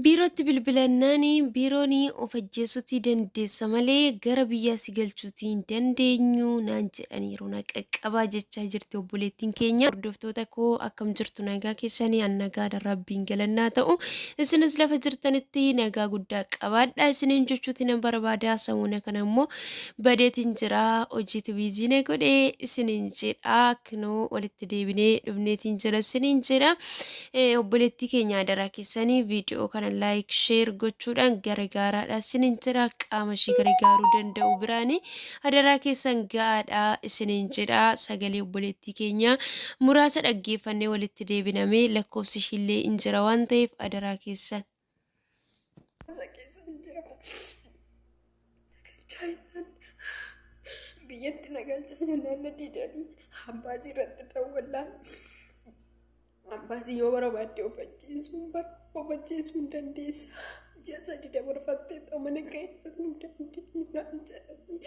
Biirootti bilbilannaan biiroon of ajjeesuutii dandeessa malee gara biyyaa si galchuutii hin dandeenyu naan jedhaniiru na qaqqabaa jechaa jirti obboleettiin keenya. Hordoftoota koo akkam jirtu nagaa keessanii an nagaadha rabbiin galannaa ta'u isinis lafa jirtanitti nagaa guddaa qabaadha isiniin jechuuti nan barbaada samuuna kana immoo badeetiin jira hojiitu biizii na godhee isiniin jedha kinoo walitti deebinee dhufneetiin jira isiniin jedha. Obboleettii keenya adaraa keessanii viidiyoo kana laayik sheer gochuudhaan gargaaraadha isiniin jedha qaama ishii gargaaruu danda'u biraani adaraa keessan ga'aadha isiniin jedha sagalee obboleettii keenya muraasa dhaggeeffannee walitti deebinamee lakkoofsi ishiillee hin jira waan ta'eef adaraa keessan. Chaayinaan biyyatti na galchaa jennaan na didanii ambaasii irratti dawwallaan ambaasii yoo barbaadde of ajjeesuun bar of ajjeesuu hin dandeessa. Ji'a sadi dabarfattee mana kee galuu hin dandeenyu naan jedhanii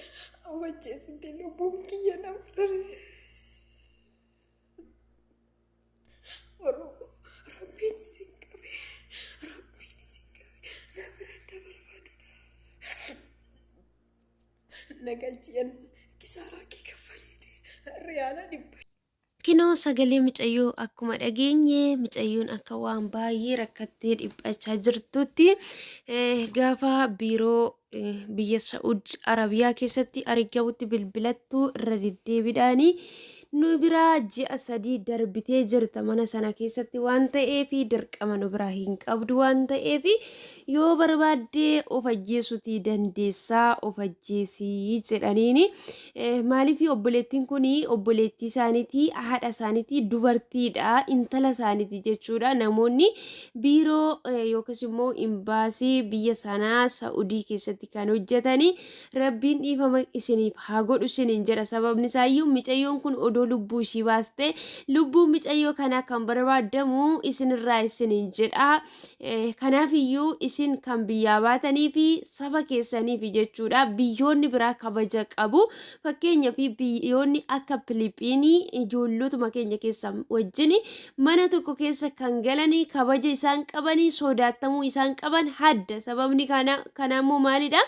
of ajjeesutti lubbuun kiyya na barare. Oromoo rabbiin isin qabe rabbiin isin qabe na bira dabarfatina. Na galchiyan kisaaraa kee kaffaliiti riyaala dhibba. Kinoo sagalee micayyoo akkuma dhageenye micayyoon akka waan baay'ee rakkattee dhiphachaa jirtutti gaafa biiroo biyya Sa'ud Arabiyaa keessatti argamutti bilbilattu irra deddeebiidhaani nu biraa ji'a sadii darbitee jirta mana sana keessatti waan ta'eef dirqama nu biraa hin qabdu waan ta'eef yoo barbaaddee of ajjeesuutii dandeessaa of ajjeesii jedhaniini. Maaliif obboleettiin kun obboleettii isaaniitii haadha isaaniitii dubartiidha intala isaaniiti jechuudha namoonni biiroo yookiis immoo imbaasii biyya sanaa Sa'udii keessatti kan hojjetanii rabbiin dhiifama isiniif haa godhu isiniin jedha sababni isaayyuu micayyoon kun odoo lubbuu ishii baaste lubbuu micayyoo kanaa kan barbaadamu isinirraa isiniin jedha Kanaaf iyyuu isin kan biyyaa baatanii fi saba keessaniif jechuudha. Biyyoonni biraa kabaja qabu. Fakkeenyaaf biyyoonni akka Filiippiinii ijoollotuma keenya keessa wajjin mana tokko keessa kan galanii kabaja isaan qabanii sodaatamuu isaan qaban hadda. Sababni kana kanaa immoo maalidha?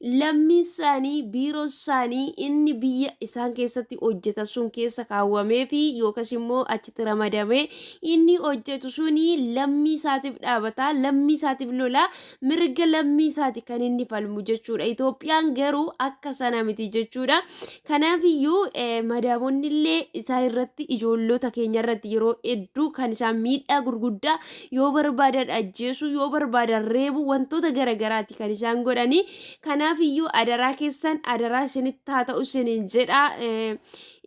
Lammiin isaanii biiroo isaanii inni biyya isaan keessatti hojjetan sun keessa kaawwamee fi yookas immoo achitti ramadamee inni hojjetu suni lammii isaatiif dhaabata lammii isaatiif lola mirga lammii isaati kan inni falmu jechuudha. Itoophiyaan garuu akka sana miti jechuudha. Kanaaf iyyuu madaamonni illee isaan irratti ijoollota keenya irratti yeroo hedduu kan isaan miidhaa gurguddaa yoo barbaadan ajjeesuu yoo barbaadan reebuu wantoota garagaraati kan isaan godhanii kanaaf iyyuu adaraa keessan adaraa isinitti haa ta'u isiniin jedha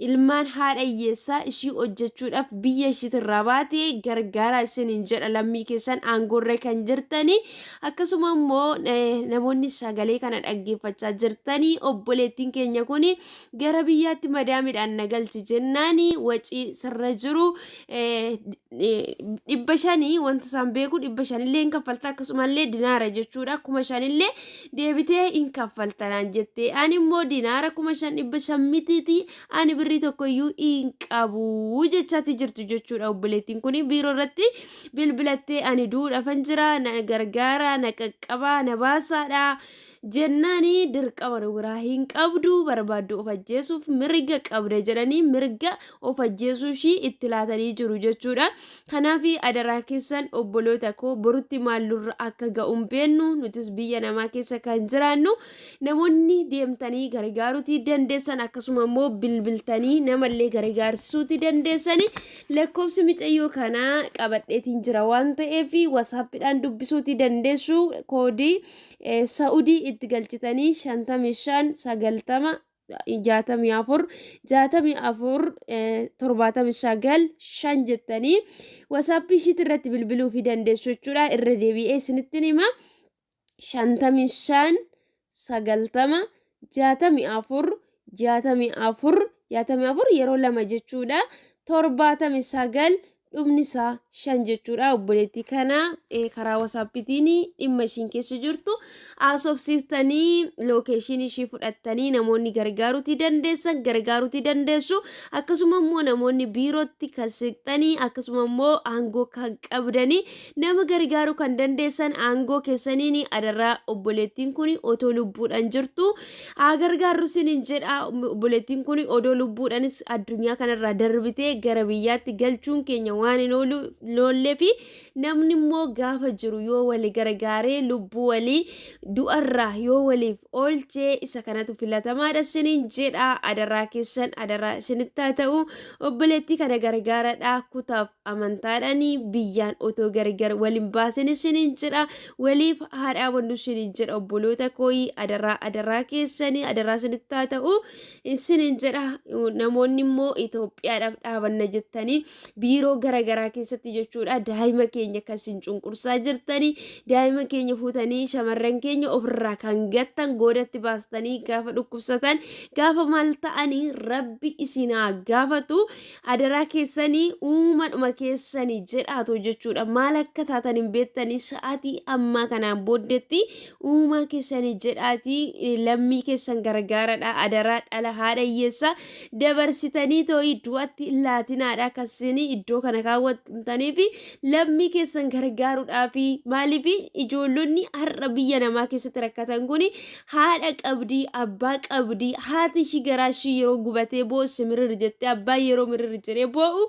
ilmaan haadha hiyyeessaa ishii hojjechuudhaaf biyya ishiitirraa baate gargaaraa isiniin jedha lammii keessan aangoorra kan jirtanii akkasuma immoo namoonni sagalee kana dhaggeeffachaa jirtanii obboleettiin keenya kun gara biyyaatti madaamidhaan na galchi jennaani wacii sirra jiru 500 wanta isaan beeku 500llee hin kaffalta akkasumallee dinaara jechuudha 5000llee deebitee hin kaffalta naan jette ani immoo dinaara 5000 500 mitiiti ani birrii tokkoyyuu hin qabu jechaati jirtu jechuudha obboleettiin kun biiroo irratti bilbilattee ani duudhafan jira na gargaaraa na qaqqabaa na baasaadha jennaani dirqama nu biraa hin qabdu barbaaddu of ajjeesuuf mirga qabda jedhanii mirga of ajjeesuu ishii itti laatanii jiru jechuudha. Kanaaf adaraa keessan obboloota koo borutti maal nurra akka ga'u hin beeknu nutis biyya namaa keessa kan jiraannu namoonni deemtanii gargaaruutii dandeessan akkasuma immoo bilbiltanii namallee gargaarsisuutii dandeessani lakkoofsi micayyoo kanaa qabadheetiin jira waan ta'eef wasaappiidhaan dubbisuutii dandeessu koodii Sa'udii itti galchitanii 55 90 64 64 79 5 jettanii wasaappii ishiitti irratti bilbiluu fi dandeessu jechuudha. Irra deebi'ee isinittin hima. 55 90 64 64 64 yeroo lama jechuudha. 79 Dhumni isaa 5 jechuudha. Obboleettii kana karaa wasaappitiin dhimma ishiin keessa jirtu haasofsiistanii lookeeshinii ishii fudhattanii namoonni gargaaruutii dandeessan gargaaruutii dandeessu. Akkasuma immoo namoonni biirootti kan siqxanii akkasuma immoo aangoo kan qabdanii nama gargaaruu kan dandeessan aangoo keessaniin adarraa obboleettiin kun otoo lubbuudhaan jirtu haa gargaarru isiniin jedha. Obboleettiin kun odoo lubbuudhaanis addunyaa kanarraa darbitee gara biyyaatti galchuun keenya waan hin oollee fi namni immoo gaafa jiru yoo wali gargaaree lubbuu walii du'arraa yoo waliif oolchee isa kanatu filatamaadha isiniin jedha. Adaraa keessan adaraa isinitti haa ta'u obboleettii kana gargaaradha kutaaf amantaadhaan biyyaan otoo gargar waliin baasin isiniin jedha waliif haa dhaabannu isiniin jedha obboloota kooyi adaraa adaraa keessanii adaraa isinitti haa ta'u isiniin jedha namoonni immoo Itoophiyaadhaaf dhaabanna jettanii biiroo garaagaraa keessatti jechuudha daa'ima keenya kan isin cunqursaa jirtanii daa'ima keenya fuutanii shamarran keenya ofirraa kan gattan goodatti baastanii gaafa dhukkubsatan gaafa maal ta'anii rabbi isin haa gaafatu adaraa keessanii uumadhuma keessanii jedhaatu jechuudha maal akka taatan hin beektanii sa'aatii ammaa kanaan booddetti uumaa keessanii jedhaatii lammii keessan gargaaradha adaraa dhala haadha hiyyeessaa dabarsitanii too'ii du'atti laatinaadha akkasiin iddoo kana kaawwataniif lammii keessan gargaaruudhaaf maaliif ijoollonni har'a biyya namaa keessatti rakkatan kun haadha qabdii abbaa qabdii haati ishii garaa ishii yeroo gubatee boosse mirir jettee abbaa yeroo mirir jedhee boo'u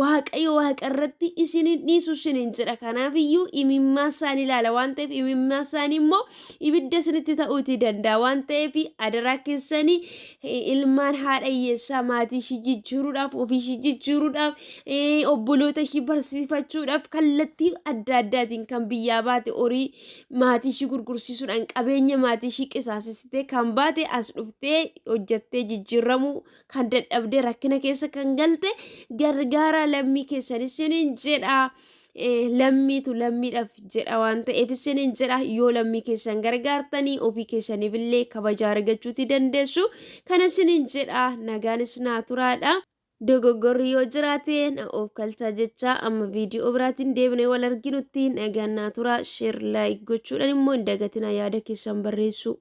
waaqayyo waaqa irratti isin hin dhiisu isin hin jedha kanaaf iyyuu imimmaa isaanii ilaala waan ta'eef imimmaa isaanii immoo ibidda isinitti ta'uutii danda'a waan ta'eef adaraa keessanii ilmaan haadha hiyyeessaa maatii ishii jijjiiruudhaaf ofii ishii jijjiiruudhaaf obboloota ishii barsiifachuudhaaf kallattii adda addaatiin kan biyyaa baate horii maatii ishii gurgursiisuudhaan qabeenya maatii ishii qisaasessitee kan baate as dhuftee hojjattee jijjiiramuu kan dadhabdee rakkina keessa kan galte gargaaraa lammii keessan isiniin jedha. Lammiitu lammiidhaaf jedha waan ta'eef isiniin jedha yoo lammii keessan gargaartanii ofii keessaniif illee kabaja argachuuti dandeessu kana isiniin jedha nagaanis naa turaadha. Dogoggorri yoo jiraate na of kalchaa jecha amma viidiyoo biraatiin deebinee wal arginutti nagaan naa turaa sheer laayik gochuudhaan immoo hin dagatinaa yaada keessan barreessuu.